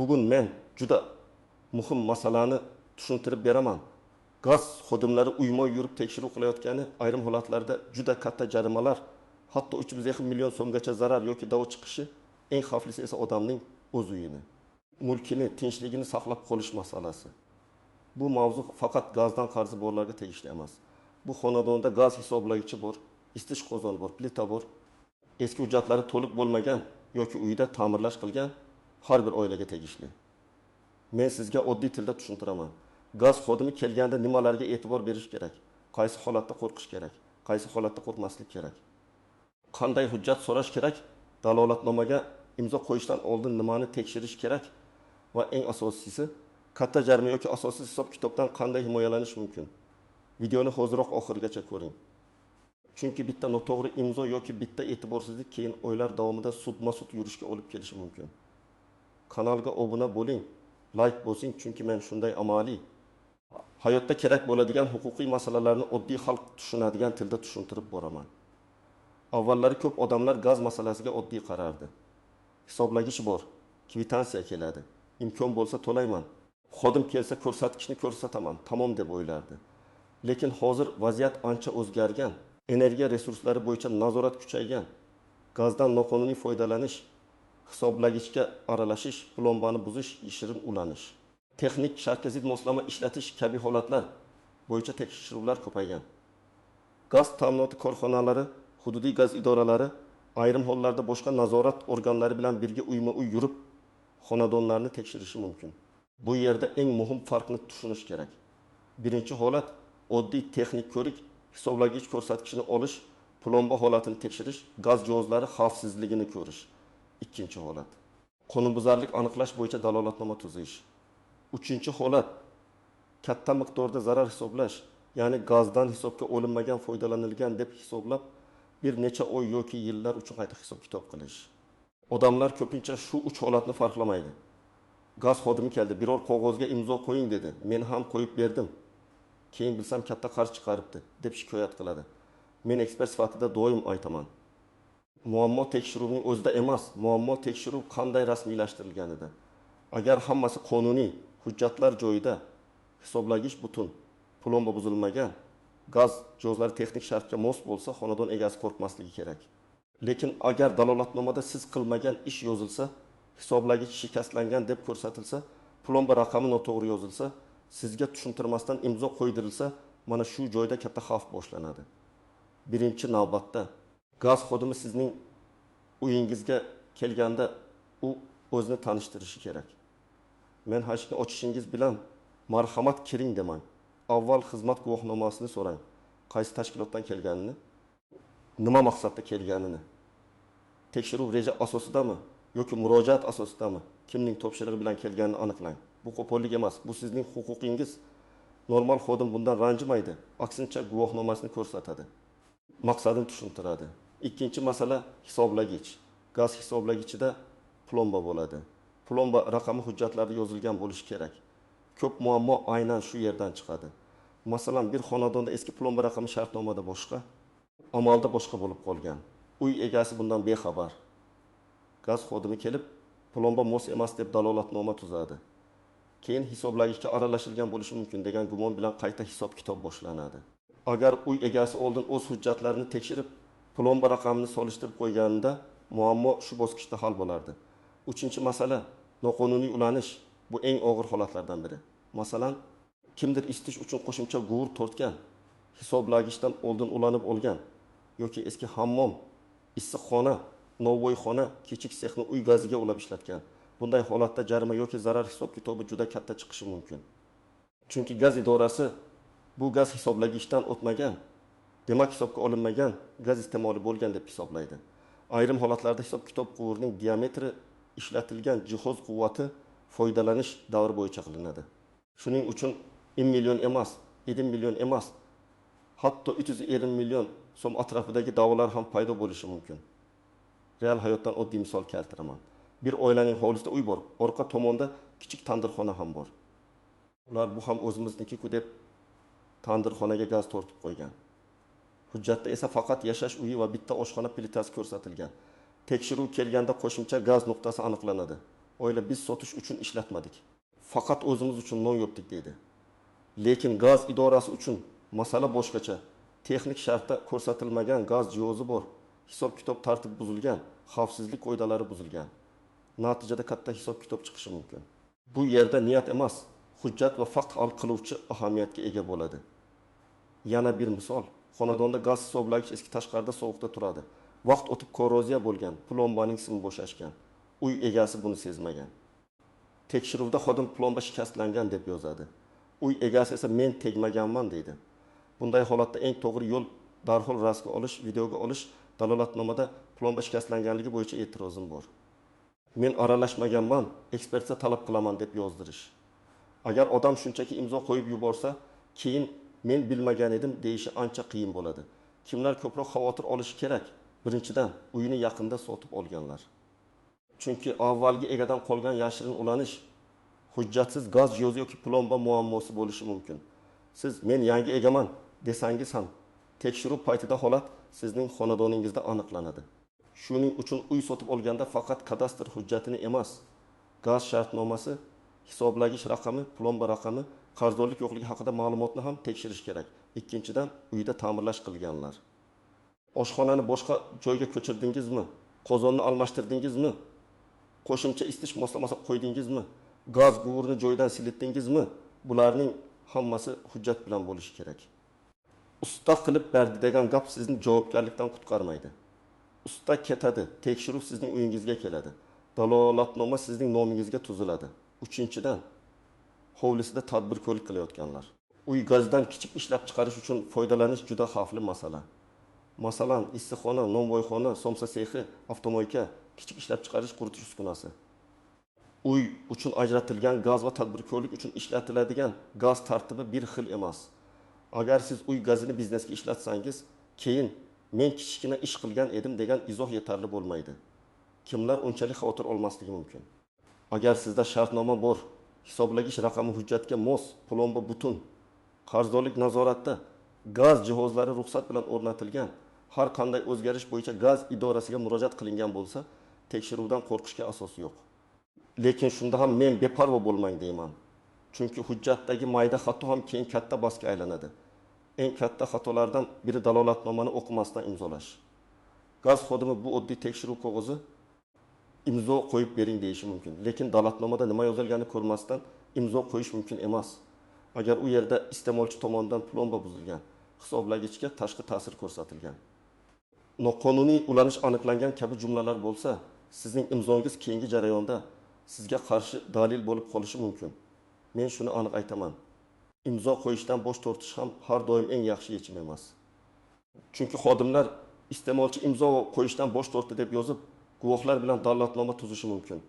Bugun men juda muhim masalani tushuntirib beraman. Gaz xodimlari uyma-uy yurib tekshiruv qilayotgani, ayrim holatlarda juda katta jarimalar, hatto 3,5 million so'mgacha zarar yoki da'vo chiqishi, eng xavflisi esa odamning o'z uyini, mulkini, tinchligini saqlab qolish masalasi. Bu mavzu faqat gazdan qarzi borlarga tegishli emas. Bu xonadonda gaz hisoblagichi bor, isitish qozoni bor, plita bor. Eski hujjatlari to'liq bo'lmagan yoki uyda ta'mirlash qilgan har bir oilaga tegishli. Men sizga oddiy tilda tushuntiraman. Gaz xodimi kelganda nimalarga e'tibor berish kerak? Qaysi holatda qo'rqish kerak? Qaysi holatda qo'rqmaslik kerak? Qanday hujjat so'rash kerak? Dalolatnomaga imzo qo'yishdan oldin nimani tekshirish kerak? Va eng asosiysi, katta jarima yoki asossiz hisob-kitobdan qanday himoyalanish mumkin? Videoni hoziroq oxirigacha ko'ring. Chunki bitta noto'g'ri imzo yoki bitta e'tiborsizlik keyin oylar davomida sudma-sud yurishga olib kelishi mumkin. Kanalga obuna bo'ling, like bosing, chunki men shunday amaliy, hayotda kerak bo'ladigan huquqiy masalalarni oddiy xalq tushunadigan tilda tushuntirib boraman. Avvallari ko'p odamlar gaz masalasiga oddiy qarardi. Hisoblagich bor, kvitansiya keladi, imkon bo'lsa to'layman, xodim kelsa ko'rsatkichni ko'rsataman, tamom deb o'ylardi. Lekin hozir vaziyat ancha o'zgargan. Energiya resurslari bo'yicha nazorat kuchaygan. Gazdan noqonuniy foydalanish, hisoblagichga aralashish, plombani buzish, yashirin ulanish, texnik shartga zid moslama ishlatish kabi holatlar bo'yicha tekshiruvlar ko'paygan. Gaz ta'minoti korxonalari, hududiy gaz idoralari ayrim hollarda boshqa nazorat organlari bilan birga uyma-uy yurib, xonadonlarni tekshirishi mumkin. Bu yerda eng muhim farqni tushunish kerak. Birinchi holat oddiy texnik ko'rik, hisoblagich ko'rsatkichini olish, plomba holatini tekshirish, gaz jihozlari xavfsizligini ko'rish. Ikkinchi holat qonunbuzarlik aniqlash bo'yicha dalolatnoma tuzish. Uchinchi holat katta miqdorda zarar hisoblash, ya'ni gazdan hisobga olinmagan, foydalanilgan deb hisoblab bir necha oy yoki yillar uchun qayta hisob-kitob qilish. Odamlar ko'pincha shu uch holatni farqlamaydi. Gaz xodimi keldi, biror qog'ozga imzo qo'ying dedi. Men ham qo'yib berdim. Keyin bilsam katta qarz chiqaribdi deb shikoyat qiladi. Men ekspert sifatida doim aytaman. Muammo tekshiruvning o'zida emas, muammo tekshiruv qanday rasmiylashtirilganida. Agar hammasi qonuniy, hujjatlar joyida, hisoblagich butun, plomba buzilmagan, gaz jihozlari texnik shartga mos bo'lsa, xonadon egasi qo'rqmasligi kerak. Lekin agar dalolatnomada siz qilmagan ish yozilsa, hisoblagich shikastlangan deb ko'rsatilsa, plomba raqami noto'g'ri yozilsa, sizga tushuntirmasdan imzo qo'ydirilsa, mana shu joyda katta xavf boshlanadi. Birinchi navbatda gaz xodimi sizning uyingizga kelganda u o'zini tanishtirishi kerak. Men eshikni ochishingiz bilan marhamat kiring demang. Avval xizmat guvohnomasini so'rang. Qaysi tashkilotdan kelganini, nima maqsadda kelganini, tekshiruv reja asosidami yoki murojaat asosidami, kimning topshirig'i bilan kelganini aniqlang. Bu qo'pollik emas, bu sizning huquqingiz. Normal xodim bundan ranjimaydi, aksincha guvohnomasini ko'rsatadi, maqsadini tushuntiradi. Ikkinchi masala hisoblagich. Gaz hisoblagichida plomba bo'ladi. Plomba raqami hujjatlarda yozilgan bo'lishi kerak. Ko'p muammo aynan shu yerdan chiqadi. Masalan, bir xonadonda eski plomba raqami shartnomada boshqa, amalda boshqa bo'lib qolgan. Uy egasi bundan bexabar. Gaz xodimi kelib plomba mos emas deb dalolatnoma tuzadi. Keyin hisoblagichga aralashilgan bo'lishi mumkin degan gumon bilan qayta hisob-kitob boshlanadi. Agar uy egasi oldin o'z hujjatlarini tekshirib, plomba raqamini solishtirib qo'yganida muammo shu bosqichda hal bo'lardi. Uchinchi masala noqonuniy ulanish. Bu eng og'ir holatlardan biri. Masalan, kimdir isitish uchun qo'shimcha quvur tortgan, hisoblagichdan oldin ulanib olgan yoki eski hammom, issiqxona, novvoyxona, kichik sexni uy gaziga ulab ishlatgan. Bunday holatda jarima yoki zarar hisob-kitobi juda katta chiqishi mumkin. Chunki gaz idorasi bu gaz hisoblagichdan o'tmagan, demak hisobga olinmagan gaz iste'moli bo'lgan deb hisoblaydi. Ayrim holatlarda hisob-kitob quvurning diametri, ishlatilgan jihoz quvvati, foydalanish davri bo'yicha qilinadi. Shuning uchun 1 million emas, 7 million emas, hatto 350 million so'm atrofidagi da'volar ham paydo bo'lishi mumkin. Real hayotdan oddiy misol keltiraman. Bir oilaning hovlisida uy bor, orqa tomonda kichik tandirxona ham bor. Ular bu ham o'zimizniki-ku deb tandirxonaga gaz tortib qo'ygan. Hujjatda esa faqat yashash uyi va bitta oshxona plitasi ko'rsatilgan. Tekshiruv kelganda qo'shimcha gaz nuqtasi aniqlanadi. Oila biz sotish uchun ishlatmadik. Faqat o'zimiz uchun non yopdik deydi. Lekin gaz idorasi uchun masala boshqacha. Texnik shartda ko'rsatilmagan gaz jihozi bor, hisob-kitob tartibi buzilgan, xavfsizlik qoidalari buzilgan. Natijada katta hisob-kitob chiqishi mumkin. Bu yerda niyat emas, hujjat va fakt hal qiluvchi ahamiyatga ega bo'ladi. Yana bir misol. Xonadonda gaz hisoblagich eski, tashqarida sovuqda turadi. Vaqt o'tib korroziya bo'lgan, plombaning simi bo'shashgan. Uy egasi buni sezmagan. Tekshiruvda xodim plomba shikastlangan deb yozadi. Uy egasi esa men tegmaganman deydi. Bunday holatda eng to'g'ri yo'l darhol rasmga olish, videoga olish, dalolatnomada plomba shikastlanganligi bo'yicha e'tirozim bor. Men aralashmaganman, ekspertiza talab qilaman deb yozdirish. Agar odam shunchaki imzo qo'yib yuborsa, keyin men bilmagan edim deyishi ancha qiyin bo'ladi. Kimlar ko'proq xavotir olishi kerak? Birinchidan, uyini yaqinda sotib olganlar. Chunki avvalgi egadan qolgan yashirin ulanish, hujjatsiz gaz jihozi yoki plomba muammosi bo'lishi mumkin. Siz men yangi egaman desangiz ham tekshiruv paytida holat sizning xonadoningizda aniqlanadi. Shuning uchun uy sotib olganda faqat kadastr hujjatini emas, gaz shartnomasi, hisoblagich raqami, plomba raqami, qarzdorlik yo'qligi haqida ma'lumotni ham tekshirish kerak. Ikkinchidan, uyda ta'mirlash qilganlar. Oshxonani boshqa joyga ko'chirdingizmi? Qozonni almashtirdingizmi? Qo'shimcha isitish moslamasi qo'ydingizmi? Gaz quvurini joyidan silitdingizmi? Bularning hammasi hujjat bilan bo'lishi kerak. Usta qilib berdi degan gap sizni javobgarlikdan qutqarmaydi. Usta ketadi, tekshiruv sizning uyingizga keladi. Dalolatnoma sizning nomingizga tuziladi. Uchinchidan, hovlisida tadbirkorlik qilayotganlar. Uy gazdan kichik ishlab chiqarish uchun foydalanish juda xavfli masala. Masalan, issiqxona, nonvoyxona, somsa sexi, avtomoyka, kichik ishlab chiqarish quritish uskunasi. Uy uchun ajratilgan gaz va tadbirkorlik uchun ishlatiladigan gaz tartibi bir xil emas. Agar siz uy gazini biznesga ishlatsangiz, keyin men kichkina ish qilgan edim degan izoh yetarli bo'lmaydi. Kimlar unchalik xavotir olmasligi mumkin? Agar sizda shartnoma bor, hisoblagich raqami hujjatga mos, plomba butun, qarzdorlik nazoratda, gaz jihozlari ruxsat bilan o'rnatilgan, har qanday o'zgarish bo'yicha gaz idorasiga murojaat qilingan bo'lsa, tekshiruvdan qo'rqishga asos yo'q. Lekin shunda ham men beparvo bo'lmang deyman. Chunki hujjatdagi mayda xato ham keyin katta basga aylanadi. Eng katta xatolardan biri dalolatnomani o'qimasdan imzolash. Gaz xodimi bu oddiy tekshiruv qog'ozi, imzo qo'yib bering deyishi mumkin. Lekin dalolatnomada nima yozilganini ko'rmasdan imzo qo'yish mumkin emas. Agar u yerda iste'molchi tomonidan plomba buzilgan, hisoblagichga tashqi ta'sir ko'rsatilgan, noqonuniy ulanish aniqlangan kabi jumlalar bo'lsa, sizning imzongiz keyingi jarayonda sizga qarshi dalil bo'lib qolishi mumkin. Men shuni aniq aytaman. Imzo qo'yishdan bosh tortish ham har doim eng yaxshi yechim emas. Chunki xodimlar iste'molchi imzo qo'yishdan bosh tortdi deb yozib, guvohlar bilan dalolatnoma tuzishi mumkin.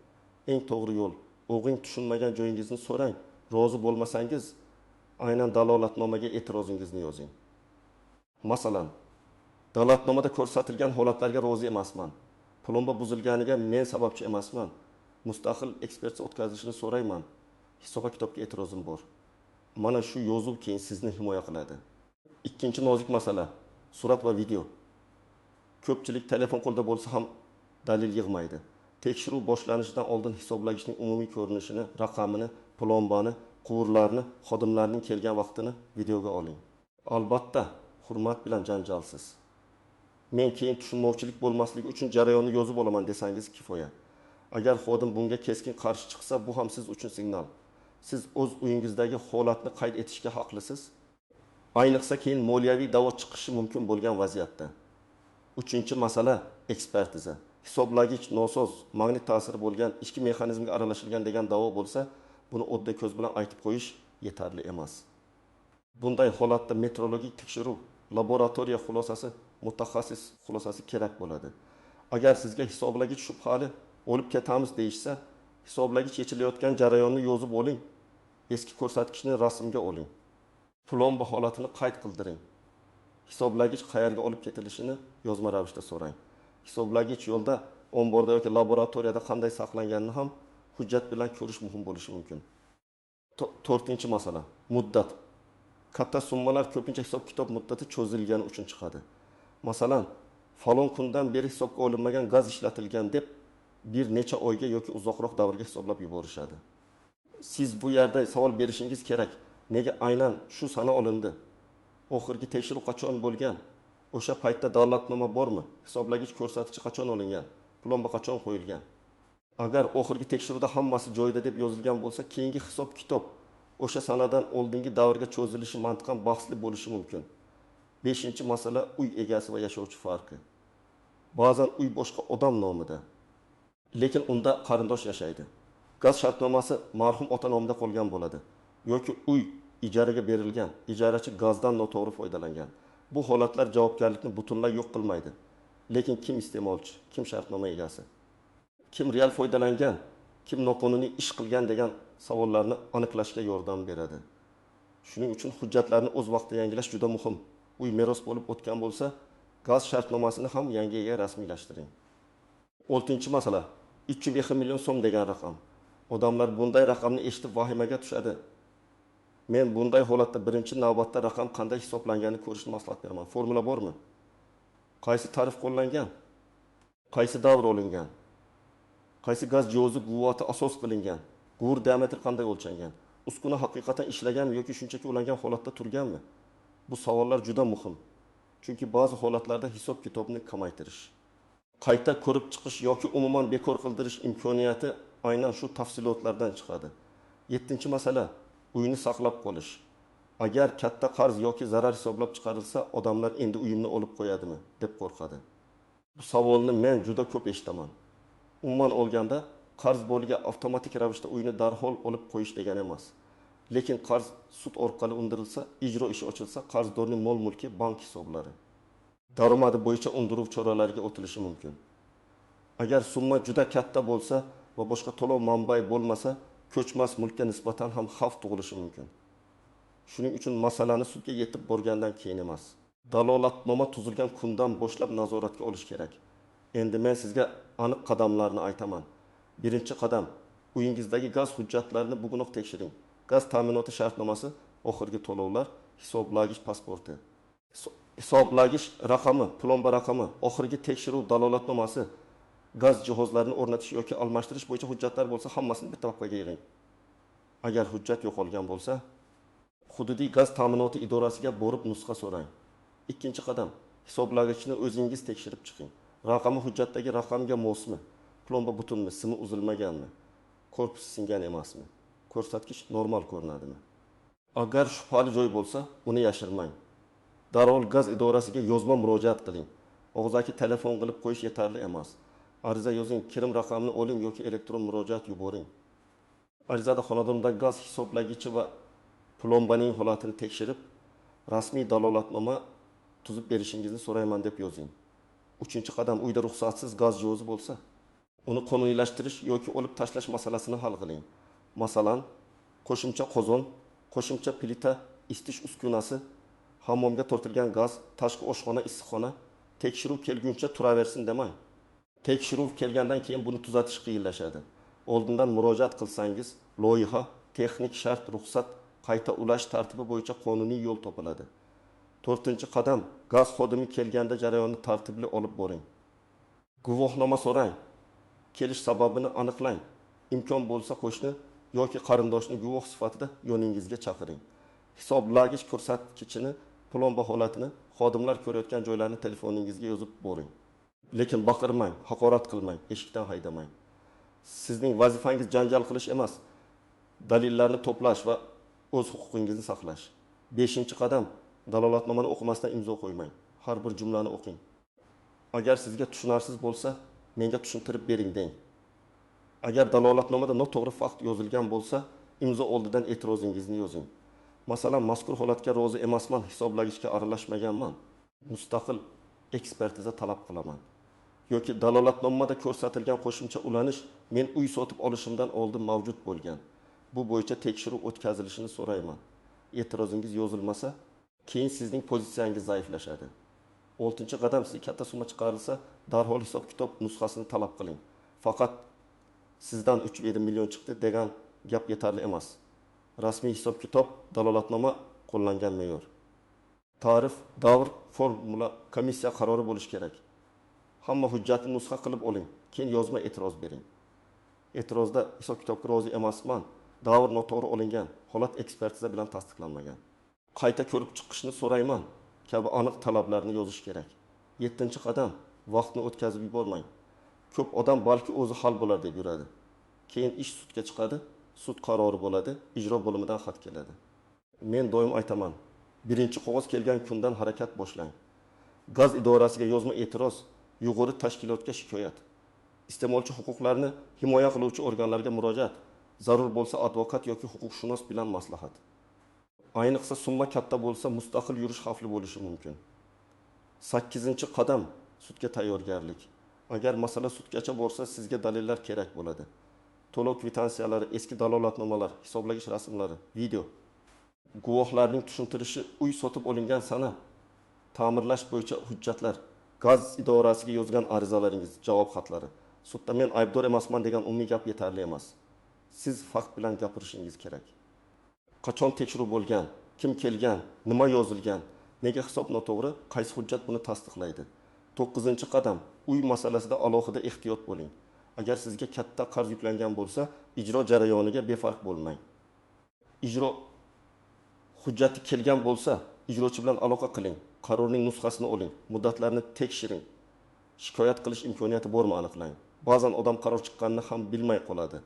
Eng to'g'ri yo'l, o'g'ing tushunmagan joyingizni so'rang, rozi bo'lmasangiz, aynan dalolatnomaga e'tirozingizni yozing. Masalan, dalolatnomada ko'rsatilgan holatlarga rozi emasman. Plomba buzilganiga men sababchi emasman. Mustaqil ekspertiza o'tkazilishini so'rayman. Hisob-kitobga e'tirozim bor. Mana shu yozuv keyin sizni himoya qiladi. Ikkinchi nozik masala, surat va video. Ko'pchilik telefon qo'lda bo'lsa ham dalil yig'maydi. Tekshiruv boshlanishidan oldin hisoblagichning umumiy ko'rinishini, raqamini, plombani, quvurlarni, xodimlarning kelgan vaqtini videoga oling. Albatta, hurmat bilan janjalsiz. Men keyin tushunmovchilik bo'lmasligi uchun jarayonni yozib olaman desangiz kifoya. Agar xodim bunga keskin qarshi chiqsa, bu ham siz uchun signal. Siz o'z uyingizdagi holatni qayd etishga haqlisiz. Ayniqsa keyin moliyaviy da'vo chiqishi mumkin bo'lgan vaziyatda. Uchinchi masala ekspertiza. Hisoblagich nosoz, magnit ta'siri bo'lgan, ichki mexanizmga aralashilgan degan da'vo bo'lsa, buni oddiy ko'z bilan aytib qo'yish yetarli emas. Bunday holatda metrologik tekshiruv, laboratoriya xulosasi, mutaxassis xulosasi kerak bo'ladi. Agar sizga hisoblagich shubhali, o'lib ketamiz deyishsa, hisoblagich yechilayotgan jarayonni yozib oling, eski ko'rsatkichni rasmga oling. Plomba holatini qayd qildiring. Hisoblagich qayerga olib ketilishini yozma ravishda so'rang. Hisoblagich yo'lda, omborda yoki laboratoriyada qanday saqlanganini ham hujjat bilan ko'rish muhim bo'lishi mumkin. To'rtinchi masala, muddat. Katta summalar ko'pincha hisob-kitob muddati cho'zilgani uchun chiqadi. Masalan, falon kundan beri hisobga olinmagan gaz ishlatilgan deb bir necha oyga yoki uzoqroq davrga hisoblab yuborishadi. Siz bu yerda savol berishingiz kerak. Nega aynan shu sana olindi? Oxirgi tekshiruv qachon bo'lgan? O'sha paytda dalolatnoma bormi? Hisoblagich ko'rsatkichi qachon olingan? Plomba qachon qo'yilgan? Agar oxirgi tekshiruvda hammasi joyida deb yozilgan bo'lsa, keyingi hisob-kitob o'sha sanadan oldingi davrga cho'zilishi mantiqan bahsli bo'lishi mumkin. 5. Masala uy egasi va yashovchi farqi. Ba'zan uy boshqa odam nomida, lekin unda qarindosh yashaydi. Gaz shartnomasi marhum ota nomida qolgan bo'ladi yoki uy ijaraga berilgan, ijarachi gazdan noto'g'ri foydalangan. Bu holatlar javobgarlikni butunlay yo'q qilmaydi. Lekin kim iste'molchi, kim shartnoma egasi, kim real foydalangan, kim noqonuniy ish qilgan degan savollarni aniqlashga yordam beradi. Shuning uchun hujjatlarni o'z vaqtida yangilash juda muhim. Uy meros bo'lib o'tgan bo'lsa, gaz shartnomasini ham yangi ega rasmiylashtiring. 6. Masala 3,5 million so'm degan raqam. Odamlar bunday raqamni eshitib vahimaga tushadi. Men bunday holatda birinchi navbatda raqam qanday hisoblanganini ko'rishni maslahat beraman. Formula bormi? Qaysi tarif qo'llangan? Qaysi davr olingan? Qaysi gaz jihozi quvvati asos qilingan? Quvur diametri qanday o'lchangan? Uskuna haqiqatan ishlaganmi yoki shunchaki ulangan holatda turganmi? Bu savollar juda muhim. Chunki ba'zi holatlarda hisob-kitobni kamaytirish, qayta ko'rib chiqish yoki umuman bekor qildirish imkoniyati aynan shu tafsilotlardan chiqadi. 7. Masala uyni saqlab qolish. Agar katta qarz yoki zarar hisoblab chiqarilsa, odamlar endi uyimni olib qo'yadimi deb qo'rqadi. Bu savolni men juda ko'p eshitaman. Umuman olganda, qarz borligi avtomatik ravishda uyni darhol olib qo'yish degani emas. Lekin qarz sud orqali undirilsa, ijro ishi ochilsa, qarzdorning mol-mulki, bank hisoblari, daromadi bo'yicha undiruv choralariga o'tilishi mumkin. Agar summa juda katta bo'lsa va boshqa to'lov manbai bo'lmasa, ko'chmas mulkka nisbatan ham xavf tug'ilishi mumkin. Shuning uchun masalani sudga yetib borgandan keyin emas, dalolatnoma tuzilgan kundan boshlab nazoratga olish kerak. Endi men sizga aniq qadamlarni aytaman. Birinchi qadam: uyingizdagi gaz hujjatlarini bugunoq tekshiring. Gaz ta'minoti shartnomasi, oxirgi to'lovlar, hisoblagich pasporti, hisoblagich raqami, plomba raqami, oxirgi tekshiruv dalolatnomasi, gaz jihozlarini o'rnatish yoki almashtirish bo'yicha hujjatlar bo'lsa, hammasini bitta papkaga yig'ing. Agar hujjat yo'qolgan bo'lsa, hududiy gaz ta'minoti idorasiga borib nusxa so'rang. Ikkinchi qadam: hisoblagichni o'zingiz tekshirib chiqing. Raqami hujjatdagi raqamga mosmi? Plomba butunmi, simi uzilmaganmi, korpusi singan emasmi, ko'rsatkich normal ko'rinadimi? Agar shubhali joy bo'lsa, uni yashirmang. Darhol gaz idorasiga yozma murojaat qiling. Og'zaki telefon qilib qo'yish yetarli emas. Ariza yozing, kirim raqamini oling yoki elektron murojaat yuboring. Arizada xonadonda gaz hisoblagichi va plombaning holatini tekshirib, rasmiy dalolatnoma tuzib berishingizni so'rayman deb yozing. Uchinchi qadam: uyda ruxsatsiz gaz jihozi bo'lsa, uni qonuniylashtirish yoki olib tashlash masalasini hal qiling. Masalan, qo'shimcha qozon, qo'shimcha plita, isitish uskunasi, hammomga tortilgan gaz, tashqi oshxona, issiqxona. Tekshiruv kelguncha turaversin demang. Tekshiruv kelgandan keyin buni tuzatish qiyinlashadi. Oldindan murojaat qilsangiz, loyiha, texnik shart, ruxsat, qayta ulash tartibi bo'yicha qonuniy yo'l topiladi. To'rtinchi qadam: gaz xodimi kelganda jarayonni tartibli olib boring. Guvohnoma so'rang, kelish sababini aniqlang. Imkon bo'lsa, qo'shni yoki qarindoshni guvoh sifatida yoningizga chaqiring. Hisoblagich ko'rsatkichini, plomba holatini, xodimlar ko'rayotgan joylarni telefoningizga yozib boring. Lekin baqirmang, haqorat qilmang, eshikdan haydamang. Sizning vazifangiz janjal qilish emas, dalillarni to'plash va o'z huquqingizni saqlash. Beshinchi qadam: dalolatnomani o'qimasdan imzo qo'ymang. Har bir jumlani o'qing. Agar sizga tushunarsiz bo'lsa, menga tushuntirib bering deng. Agar dalolatnomada noto'g'ri fakt yozilgan bo'lsa, imzo oldidan e'tirozingizni yozing. Masalan, mazkur holatga rozi emasman, hisoblagichga aralashmaganman, mustaqil ekspertiza talab qilaman yoki dalolatnomada ko'rsatilgan qo'shimcha ulanish men uy sotib olishimdan oldin mavjud bo'lgan, bu bo'yicha tekshiruv o'tkazilishini so'rayman. E'tirozingiz yozilmasa, keyin sizning pozitsiyangiz zaiflashadi. Oltinchi qadam: sizga katta summa chiqarilsa, darhol hisob kitob nusxasini talab qiling. Faqat sizdan 3,5 million chiqdi degan gap yetarli emas. Rasmiy hisob kitob, dalolatnoma, qo'llangan me'yor, tarif, davr, formula, komissiya qarori bo'lishi kerak. Hamma hujjatni nusxa qilib oling. Keyin yozma e'tiroz bering. E'tirozda hisob kitobga rozi emasman, davr noto'g'ri olingan, holat ekspertiza bilan tasdiqlanmagan, qayta ko'rib chiqishni so'rayman kabi aniq talablarni yozish kerak. Yettinchi qadam: vaqtni o'tkazib yubormang. Ko'p odam balki o'zi hal bo'lar deb yuradi. Keyin ish sudga chiqadi, sud qarori bo'ladi, ijro bo'limidan xat keladi. Men doim aytaman: birinchi qog'oz kelgan kundan harakat boshlang. Gaz idorasiga yozma e'tiroz, yuqori tashkilotga shikoyat, iste'molchi huquqlarini himoya qiluvchi organlarga murojaat, zarur bo'lsa advokat yoki huquqshunos bilan maslahat. Ayniqsa summa katta bo'lsa, mustaqil yurish xavfli bo'lishi mumkin. Sakkizinchi qadam: sudga tayyorgarlik. Agar masala sudgacha borsa, sizga dalillar kerak bo'ladi. To'lov kvitansiyalari, eski dalolatnomalar, hisoblagich rasmlari, video. Guvohlarning tushuntirishi, uy sotib olingan sana, ta'mirlash bo'yicha hujjatlar, gaz idorasiga yozgan arizalaringiz, javob xatlari. Sudda men aybdor emasman degan umumiy gap yetarli emas. Siz fakt bilan gapirishingiz kerak. Qachon tekshiruv bo'lgan, kim kelgan, nima yozilgan, nega hisob noto'g'ri, qaysi hujjat buni tasdiqlaydi. To'qqizinchi qadam: uy masalasida alohida ehtiyot bo'ling. Agar sizga katta qarz yuklangan bo'lsa, ijro jarayoniga befarq bo'lmang. Ijro hujjati kelgan bo'lsa, ijrochi bilan aloqa qiling, qarorning nusxasini oling, muddatlarni tekshiring. Shikoyat qilish imkoniyati bormi aniqlang. Ba'zan odam qaror chiqqanini ham bilmay qoladi,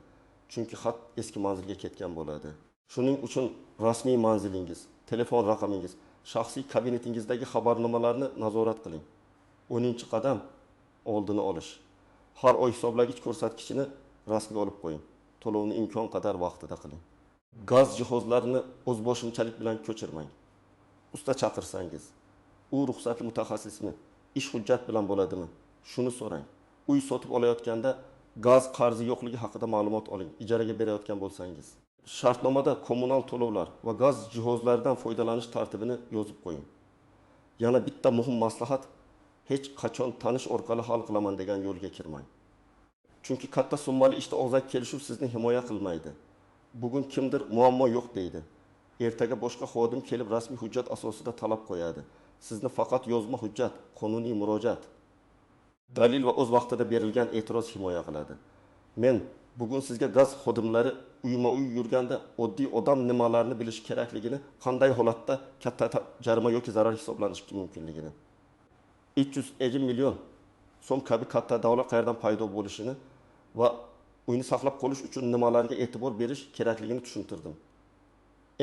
chunki xat eski manzilga ketgan bo'ladi. Shuning uchun rasmiy manzilingiz, telefon raqamingiz, shaxsiy kabinetingizdagi xabarnomalarni nazorat qiling. 10-qadam: oldini olish. Har oy hisoblagich ko'rsatkichini rasmga olib qo'ying. To'lovni imkon qadar vaqtida qiling. Gaz jihozlarini o'zboshimchalik bilan ko'chirmang. Usta chaqirsangiz, u ruxsatli mutaxassismi, ish hujjat bilan bo'ladimi? Shuni so'rang. Uy sotib olayotganda gaz qarzi yo'qligi haqida ma'lumot oling, ijaraga berayotgan bo'lsangiz. Shartnomada kommunal to'lovlar va gaz jihozlaridan foydalanish tartibini yozib qo'ying. Yana bitta muhim maslahat: hech qachon tanish orqali hal qilaman degan yo'lga kirmang. Chunki katta summali ishda og'zaki kelishuv sizni himoya qilmaydi. Bugun kimdir muammo yo'q deydi. Ertaga boshqa xodim kelib rasmiy hujjat asosida talab qo'yadi. Sizni faqat yozma hujjat, qonuniy murojaat, dalil va o'z vaqtida berilgan e'tiroz himoya qiladi. Men bugun sizga gaz xodimlari uyma-uy yurganda oddiy odam nimalarni bilishi kerakligini, qanday holatda katta jarima yoki zarar hisoblanishi mumkinligini, 350 million so'm kabi katta davlat qayerdan paydo bo'lishini va uyni saqlab qolish uchun nimalarga e'tibor berish kerakligini tushuntirdim.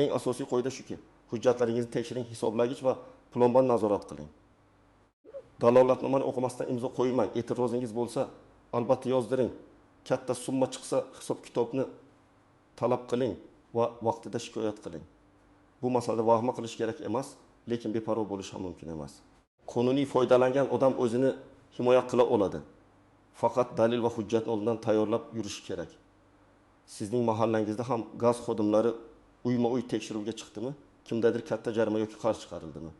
Eng asosiy qoida shuki, hujjatlaringizni tekshiring, hisoblagich va plombani nazorat qiling. Dalolatnomani o'qimasdan imzo qo'ymang. E'tirozingiz bo'lsa, albatta yozdiring. Katta summa chiqsa, hisob kitobni talab qiling va vaqtida shikoyat qiling. Bu masalada vahima qilish kerak emas, lekin beparvo bo'lish ham mumkin emas. Qonuniy foydalangan odam o'zini himoya qila oladi. Faqat dalil va hujjatni oldindan tayyorlab yurish kerak. Sizning mahallangizda ham gaz xodimlari uyma-uy tekshiruvga chiqdimi? Kimdadir katta jarima yoki qarz chiqarildimi?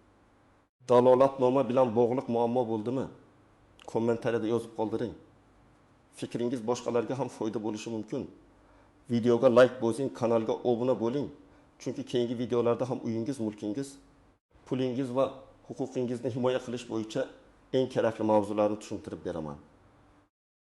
Dalolatnoma bilan bog'liq muammo bo'ldimi? Kommentariyada yozib qoldiring. Fikringiz boshqalarga ham foyda bo'lishi mumkin. Videoga like bosing, kanalga obuna bo'ling. Chunki keyingi videolarda ham uyingiz, mulkingiz, pulingiz va huquqingizni himoya qilish bo'yicha eng kerakli mavzularni tushuntirib beraman.